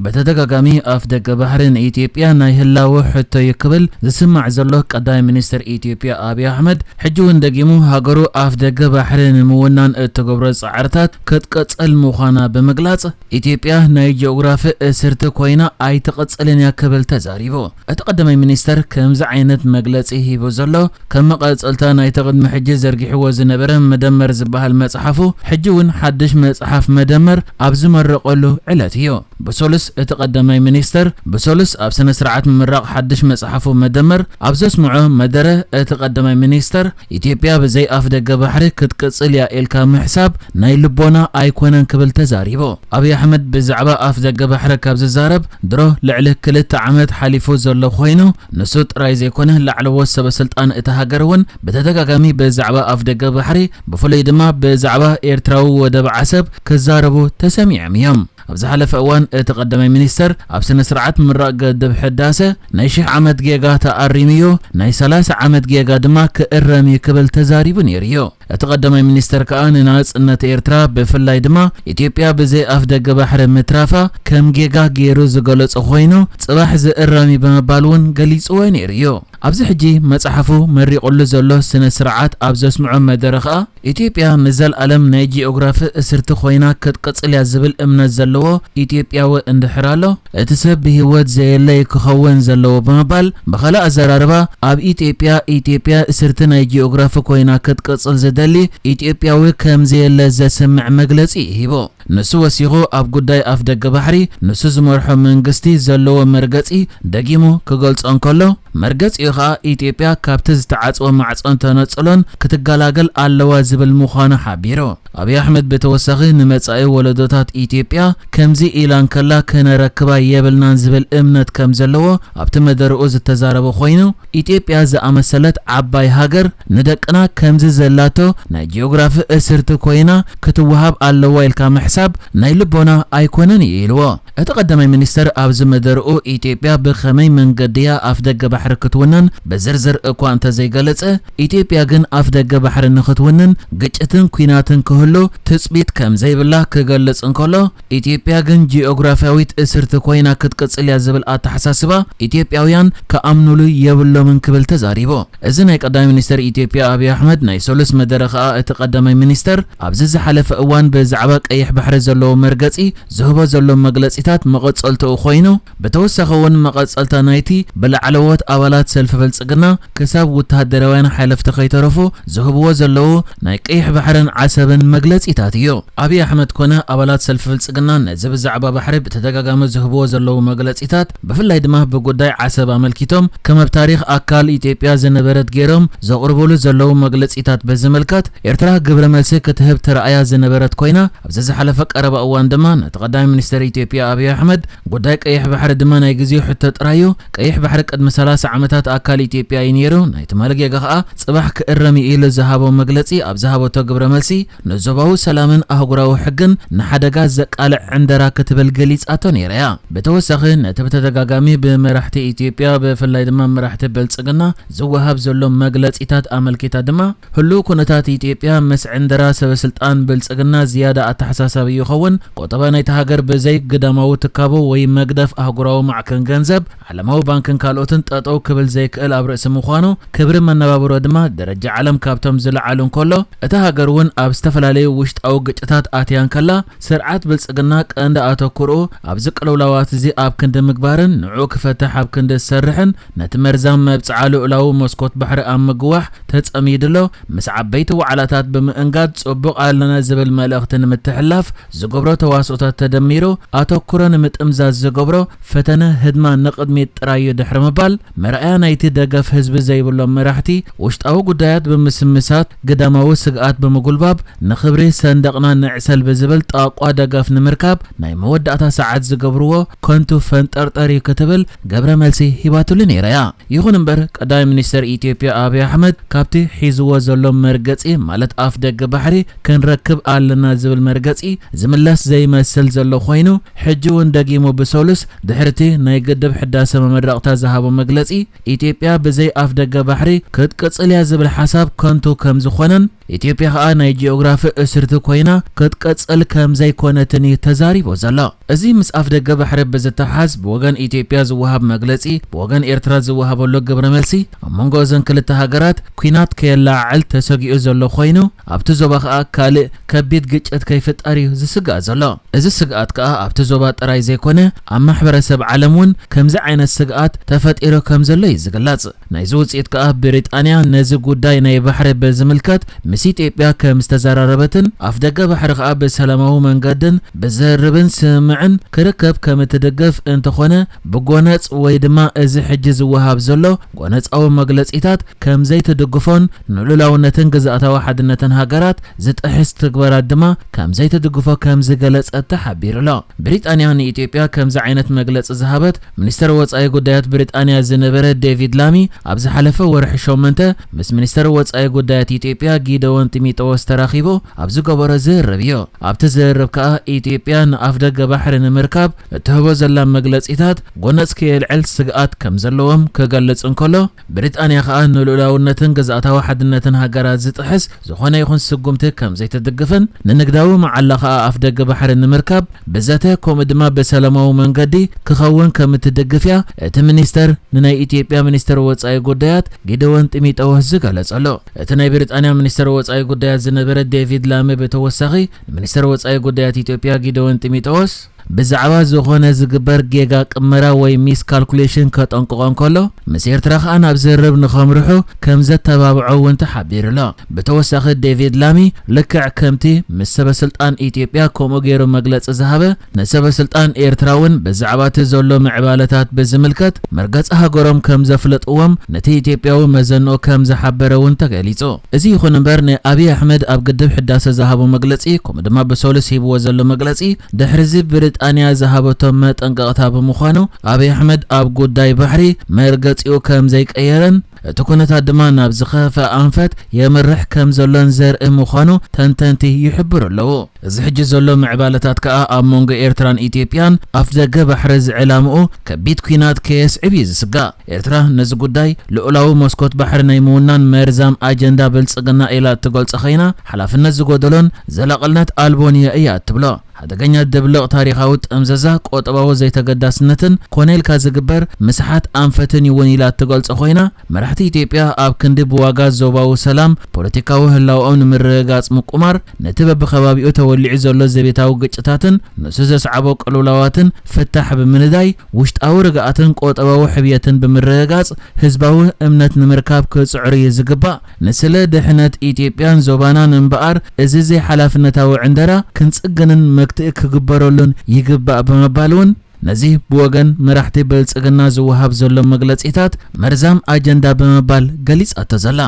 በተደጋጋሚ ኣፍ ደገ ባሕሪ ንኢትዮጵያ ናይ ህላወ ሕቶ እዩ ክብል ዝስማዕ ዘሎ ቀዳማይ ሚኒስትር ኢትዮጵያ ኣብይ ኣሕመድ፣ ሕጂ እውን ደጊሙ ሃገሩ ኣፍ ደገ ባሕሪ ንምውናን እትገብሮ ጻዕርታት ክትቀጽል ምዃና ብምግላጽ፣ ኢትዮጵያ ናይ ጂኦግራፊ እስርቲ ኮይና ኣይትቐጽልን እያ ክብል ተዛሪቡ። እቲ ቀዳማይ ሚኒስተር ከምዚ ዓይነት መግለጺ ሂቡ ዘሎ፣ ከም መቐጸልታ ናይቲ ቅድሚ ሕጂ ዘርጊሕዎ ዝነበረ መደመር ዝበሃል መጽሓፉ፣ ሕጂ እውን ሓድሽ መጽሓፍ መደመር ኣብ ዝመረቐሉ ዕለት እዩ። ብሰሉስ እቲ ቀዳማይ ሚኒስተር፣ ብሰሉስ ኣብ ስነ ስርዓት ምምራቕ ሓድሽ መጽሓፉ መደመር ኣብ ዘስምዖ መደረ፣ እቲ ቀዳማይ ሚኒስተር፣ ኢትዮጵያ ብዘይ ኣፍ ደገ ባሕሪ ክትቅጽል እያ ኢልካ ምሕሳብ ናይ ልቦና ኣይኮነን ክብል ተዛሪቡ። ኣብይ ኣሕመድ ብዛዕባ ኣፍ ደገ ባሕሪ ካብ ዝዛረብ ድሮ ልዕሊ ክልተ ዓመት ሓሊፉ ዘሎ ኮይኑ፣ ንሱ ጥራይ ዘይኮነ ላዕለዎት ሰበ ስልጣን እታ ሃገር እውን ብተደጋጋሚ ብዛዕባ ኣፍ ደገ ባሕሪ፣ ብፍሉይ ድማ ብዛዕባ ኤርትራዊ ወደብ ዓሰብ ክዛረቡ ተሰሚዖም እዮም። ኣብ ዝሓለፈ እዋን እቲ ቀዳማይ ሚኒስተር ኣብ ስነ ስርዓት ምምራቕ ገድብ ሕዳሰ ናይ ሽሕ ዓመት ጌጋ ተኣሪሙ እዩ፣ ናይ ሰላሳ ዓመት ጌጋ ድማ ክእረም እዩ ክብል ተዛሪቡ ነይሩ እዩ። እቲ ቀዳማይ ሚኒስተር ከኣ ንናጽነት ኤርትራ ብፍላይ ድማ ኢትዮጵያ ብዘይ ኣፍ ደገ ባሕሪ ምትራፋ ከም ጌጋ ገይሩ ዝገለጾ ኮይኑ፣ ጽባሕ ዝእረም እዩ ብምባል እውን ገሊጽዎ ነይሩ እዩ። ኣብዚ ሕጂ መጽሓፉ መሪቑሉ ዘሎ ስነ ስርዓት ኣብ ዘስምዖ መደረ ከኣ፣ ኢትዮጵያ ንዘልኣለም ናይ ጂኦግራፊ እስርቲ ኮይና ክትቅጽል እያ ዝብል እምነት ዘለዎ ኢትዮጵያዊ እንድሕር ኣሎ፣ እቲ ሰብ ብህይወት ዘየለ እዩ ክኸውን ዘለዎ ብምባል፣ ብኻልእ ኣዘራርባ፣ ኣብ ኢትዮጵያ፣ ኢትዮጵያ እስርቲ ናይ ጂኦግራፊ ኮይና ክትቅጽል ዝደሊ ኢትዮጵያዊ ከም ዘየለ ዘስምዕ መግለጺ ሂቡ። ንሱ ወሲኹ ኣብ ጉዳይ ኣፍ ደገ ባሕሪ ንሱ ዝመርሖ መንግስቲ ዘለዎ መርገጺ ደጊሙ ክገልጾ እንከሎ፣ መርገጺኡ ኸኣ ኢትዮጵያ ካብቲ ዝተዓጽወ ማዕጾን ተነጽሎን ክትገላገል ኣለዋ ዝብል ምዃኑ ሓቢሩ። ኣብይ ኣሕመድ ብተወሳኺ ንመጻኢ ወለዶታት ኢትዮጵያ ከምዚ ኢላ እንከላ ክነረክባ የብልናን ዝብል እምነት ከም ዘለዎ ኣብቲ መደርኡ ዝተዛረበ ኮይኑ፣ ኢትዮጵያ ዝኣመሰለት ዓባይ ሃገር ንደቅና ከምዚ ዘላቶ ናይ ጂኦግራፊ እስርቲ ኮይና ክትወሃብ ኣለዋ ኢልካ ምሕሳብ ናይ ልቦና ኣይኮነን እዩ ኢልዎ። እቲ ቀዳማይ ሚኒስተር ኣብዚ መደርኡ ኢትዮጵያ ብኸመይ መንገዲ እያ ኣፍ ደገ ባሕሪ ክትውነን ብዝርዝር እኳ እንተዘይገለጸ፣ ኢትዮጵያ ግን ኣፍ ደገ ባሕሪ ንክትውንን ግጭትን ኲናትን ክህሉ ትጽቢት ከም ዘይብላ ክገልጽ እንከሎ፣ ኢትዮጵያ ግን ጂኦግራፊያዊት እስርቲ ኮይና ክትቅጽል እያ ዝብል ኣተሓሳስባ ኢትዮጵያውያን ክኣምኑሉ የብሎምን ክብል ተዛሪቡ። እዚ ናይ ቀዳማይ ሚኒስተር ኢትዮጵያ ኣብይ ኣሕመድ ናይ ሰሉስ መደረ ከኣ እቲ ቀዳማይ ሚኒስተር ኣብዚ ዝሓለፈ እዋን ብዛዕባ ቀይሕ ባሕሪ ዘለዎ መርገጺ ዝህቦ ዘሎ መግለጺታት መቐጸልትኡ ኮይኑ፣ ብተወሳኺ እውን መቐጸልታ ናይቲ ብላዕለዎት ኣባላት ሰልፊ ብልጽግና ክሳብ ወተሃደራውያን ሓለፍቲ ከይተረፉ ዝህብዎ ዘለዉ ናይ ቀይሕ ባሕርን ዓሰብን መግለጺታት እዩ። ኣብይ ኣሕመድ ኮነ ኣባላት ሰልፊ ብልጽግና ነዚ ብዛዕባ ባሕሪ ብተደጋጋሚ ዝህብዎ ዘለዉ መግለጺታት፣ ብፍላይ ድማ ብጉዳይ ዓሰብ ኣመልኪቶም ከም ኣብ ታሪኽ ኣካል ኢትዮጵያ ዝነበረት ገይሮም ዘቕርብሉ ዘለዉ መግለጺታት በዝምልከት፣ ኤርትራ ግብረ መልሲ ክትህብ ተራእያ ዝነበረት ኮይና፣ ኣብዚ ዝሓለፈ ቀረባ እዋን ድማ ነቲ ቀዳማይ ሚኒስተር ኢትዮጵያ ኣብይ ኣሕመድ፣ ጉዳይ ቀይሕ ባሕሪ ድማ ናይ ግዜ ሕቶ ጥራይ እዩ። ቀይሕ ባሕሪ ቅድሚ ሰላሳ ዓመታት ኣካል ኢትዮጵያ እዩ ነይሩ። ናይ ትማሊ ጌጋ ከኣ ጽባሕ ክእረም እዩ ኢሉ ዝሃቦ መግለጺ ኣብ ዝሃበቶ ግብረ መልሲ፣ ንዞባዊ ሰላምን ኣህጉራዊ ሕግን ንሓደጋ ዘቃልዕ ዕንደራ ክትብል ገሊጻቶ ነይራ እያ። ብተወሳኺ፣ ነቲ ብተደጋጋሚ ብመራሕቲ ኢትዮጵያ፣ ብፍላይ ድማ መራሕቲ ብልጽግና ዝወሃብ ዘሎ መግለጺታት ኣመልኪታ ድማ፣ ህሉው ኩነታት ኢትዮጵያ ምስ ዕንደራ ሰበ ስልጣን ብልጽግና ዝያዳ ኣተሓሳሳቢ ይኸውን። ቁጠባ ናይታ ሃገር ብዘይ ግዳማዊ ትካቦ ወይ መግደፍ ኣህጉራዊ ማዕከን ገንዘብ፣ ዓለማዊ ባንክን ካልኦትን ጠጠው ክብል ዘይክእል ኣብ ርእሲ ምዃኑ፣ ክብሪ መነባብሮ ድማ ደረጃ ዓለም ካብቶም ዝለዓሉ እንከሎ፣ እታ ሃገር እውን ኣብ ዝተፈላለዩ ውሽጣዊ ግጭታት ኣትያ እንከላ፣ ስርዓት ብልጽግና ቀንዲ ኣተኩርኡ ኣብዚ ቅልውላዋት እዚ ኣብ ክንዲ ምግባርን ንዕኡ ክፈትሕ ኣብ ክንዲ ዝሰርሕን፣ ነቲ መርዛም መብጽዓ ልኡላዊ መስኮት ባሕሪ ኣብ ምግዋሕ ተጸሚዱ ኣሎ። ምስ ዓበይቲ ዋዕላታት ብምእንጋድ ጽቡቕ ኣለና ዝብል መልእኽቲ ንምትሕልላፍ ዝገብሮ ተዋስኦታት ተደሚሩ፣ ኣተኩሮ ንምጥምዛዝ ዝገብሮ ፈተነ ህድማ ንቕድሚት ጥራይ እዩ ድሕሪ ምባል፣ መርኣያ ናይቲ ደገፍ ህዝቢ ዘይብሎም መራሕቲ፣ ውሽጣዊ ጉዳያት ብምስምሳት፣ ግዳማዊ ስግኣት ብምጉልባብ፣ ንኽብሪ ሰንደቕና ንዕሰል ብዝብል ጣቋ ደገፍ ንምርካብ ናይ መወዳእታ ሰዓት ዝገብርዎ ከንቱ ፈንጠርጠር እዩ ክትብል ገብረ መልሲ ሂባትሉ ነይራ እያ። ይኹን እምበር፣ ቀዳማይ ሚኒስተር ኢትዮጵያ ኣብይ ኣሕመድ ካብቲ ሒዝዎ ዘሎ መርገጺ፣ ማለት ኣፍ ደገ ባሕሪ ክንረክብ ኣለና ዝብል መርገጺ ዝምለስ ዘይመስል ዘሎ ኮይኑ፣ ሕጂ እውን ደጊሙ ብሰሉስ ድሕርቲ ናይ ግድብ ሕዳሰ መመረቕታ ዝሃቦ መግለጺ፣ ኢትዮጵያ ብዘይ ኣፍ ደገ ባሕሪ ክትቅጽል እያ ዝብል ሓሳብ ከንቱ ከም ዝኾነን፣ ኢትዮጵያ ከኣ ናይ ጂኦግራፊ እስርቲ ኮይና ክትቀጽል ከም ዘይኮነትን እዩ ተዛሪቡ ዘሎ። እዚ ምስ ኣፍደገ ባሕሪ ብዝተሓዝ ብወገን ኢትዮጵያ ዝወሃብ መግለጺ፣ ብወገን ኤርትራ ዝወሃበሉ ግብረ መልሲ ኣብ መንጎ እዘን ክልተ ሃገራት ኲናት ከየለዓዕል ተሰጊኡ ዘሎ ኮይኑ፣ ኣብቲ ዞባ ከኣ ካልእ ከቢድ ግጭት ከይፍጠር እዩ ዝስጋእ ዘሎ። እዚ ስግኣት ከኣ ኣብቲ ዞባ ጥራይ ዘይኮነ ኣብ ማሕበረሰብ ዓለም እውን ከምዚ ዓይነት ስግኣት ተፈጢሩ ከም ዘሎ እዩ ዝግለጽ። ናይዚ ውጽኢት ከኣ ብሪጣንያ ነዚ ጉዳይ ናይ ባሕሪ ብዝምልከት ምስ ኢትዮጵያ ከም ዝተዘራረበትን ኣፍደገ ባሕሪ ከኣ ብሰላማዊ መንገድን ብዘርብን ስምዕን ክርከብ ከም እትድግፍ እንተኾነ ብጎነጽ ወይ ድማ እዚ ሕጂ ዝወሃብ ዘሎ ጎነጻዊ መግለጺታት ከም ዘይትድግፎን ንልኡላውነትን ግዝኣታዊ ሓድነትን ሃገራት ዝጥሕስ ትግበራት ድማ ከም ዘይትድግፎ ከም ዝገለጸት ተሓቢሩ ኣሎ። ብሪጣንያ ንኢትዮጵያ ከምዚ ዓይነት መግለጺ ዝሃበት ሚኒስተር ወጻኢ ጉዳያት ብሪጣንያ ዝነበረ ዴቪድ ላሚ ኣብ ዝሓለፈ ወርሒ ሸሞንተ ምስ ሚኒስተር ወጻኢ ጉዳያት ኢትዮጵያ ጊደዎን ጢሞቴዎስ ተራኺቡ ኣብ ዝገበሮ ዝርርብ እዩ። ኣብቲ ዝርርብ ከኣ ኢትዮጵያ ንኣፍደገ ባሕሪ ንምርካብ እትህቦ ዘላ መግለጺታት ጎነጽ ከየልዕል ስግኣት ከም ዘለዎም ክገልጽ እንከሎ፣ ብሪጣንያ ከኣ ንልኡላውነትን ግዝኣታዊ ሓድነትን ሃገራት ዝጥሕስ ዝኾነ ይኹን ስጉምቲ ከም ዘይትድግፍን ንንግዳዊ መዓላ ከኣ ኣፍደገ ባሕሪ ንምርካብ ብዘተ ከምኡ ድማ ብሰላማዊ መንገዲ ክኸውን ከም እትድግፍ እያ እቲ ሚኒስተር ንናይ ኢትዮጵያ ሚኒስተር ወጻኢ ጉዳያት ጊደዎን ጢሞቴዎስ ዝገለጸሉ። እቲ ናይ ብሪጣንያ ሚኒስተር ወጻኢ ጉዳያት ዝነበረ ዴቪድ ላሚ ብተወሳኺ ንሚኒስተር ወጻኢ ጉዳያት ኢትዮጵያ ጊደዎን ጢሞቴዎስ ብዛዕባ ዝኾነ ዝግበር ጌጋ ቅመራ ወይ ሚስ ካልኩሌሽን ከጠንቅቖ እንከሎ፣ ምስ ኤርትራ ከኣ ናብ ዝርርብ ንኸምርሑ ከም ዘተባብዖ እውን ተሓቢሩ ኣሎ። ብተወሳኺ ዴቪድ ላሚ ልክዕ ከምቲ ምስ ሰበ ስልጣን ኢትዮጵያ ከምኡ ገይሩ መግለጺ ዝሃበ፣ ንሰበ ስልጣን ኤርትራ እውን ብዛዕባ እቲ ዘሎ ምዕባለታት ብዝምልከት መርገጺ ሃገሮም ከም ዘፍለጥዎም ነቲ ኢትዮጵያዊ መዘንኡ ከም ዝሓበረ እውን ተገሊጹ። እዚ ይኹን እምበር ንኣብይ ኣሕመድ ኣብ ግድብ ሕዳሰ ዝሃቦ መግለጺ ከምኡ ድማ ብሰሉስ ሂብዎ ዘሎ መግለጺ ድሕሪ እዚ ብሪጣንያ ዝሃበቶ መጠንቀቕታ ብምዃኑ፣ ኣብይ ኣሕመድ ኣብ ጉዳይ ባሕሪ መርገጺኡ ከም ዘይቀየረን፣ እቲ ኩነታት ድማ ናብ ዝኸፍአ ኣንፈት የምርሕ ከም ዘሎን ዘርኢ ምዃኑ ተንተንቲ ይሕብሩ ኣለዉ። እዚ ሕጂ ዘሎ ምዕባለታት ከኣ ኣብ መንጎ ኤርትራን ኢትዮጵያን ኣፍደገ ባሕሪ ዝዕላምኡ ከቢድ ኲናት ከየስዕብ እዩ ዝስጋእ። ኤርትራ ነዚ ጉዳይ ልኡላዊ መስኮት ባሕሪ ናይ ምውናን መርዛም ኣጀንዳ ብልጽግና ኢላ እትገልጾ ኮይና፣ ሓላፍነት ዝጎደሎን ዘላቕነት ኣልቦን እየ እያ እትብሎ። ሓደገኛ ድብልቕ ታሪኻዊ ጥምዘዛ፣ ቁጠባዊ ዘይተገዳስነትን ኮነ ኢልካ ዝግበር ምስሓት ኣንፈትን እውን ኢላ እትገልጾ ኮይና፣ መራሕቲ ኢትዮጵያ ኣብ ክንዲ ብዋጋ ዞባዊ ሰላም ፖለቲካዊ ህላወኦም ንምርግጋጽ ምቁማር፣ ነቲ በብኸባቢኡ ተወሊዑ ዘሎ ዘቤታዊ ግጭታትን ንሱ ዘስዓቦ ቅልውላዋትን ፍታሕ ብምንዳይ፣ ውሽጣዊ ርግኣትን ቁጠባዊ ሕብየትን ብምርግጋጽ ህዝባዊ እምነት ንምርካብ ክጽዕሩ እዩ ዝግባእ። ንስለ ድሕነት ኢትዮጵያን ዞባናን እምበኣር፣ እዚ ዘይሓላፍነታዊ ዕንደራ ክንጽገንን መግትኢ ክግበረሉን ይግባእ ብምባል እውን፣ ነዚ ብወገን መራሕቲ ብልጽግና ዝወሃብ ዘሎ መግለጺታት መርዛም ኣጀንዳ ብምባል ገሊጻቶ ዘላ።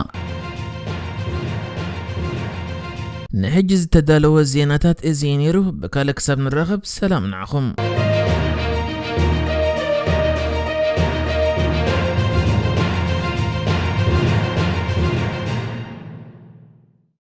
ንሕጂ ዝተዳለወ ዜናታት እዚ እዩ ነይሩ። ብካልእ ክሳብ ንራኸብ፣ ሰላም ንዓኹም።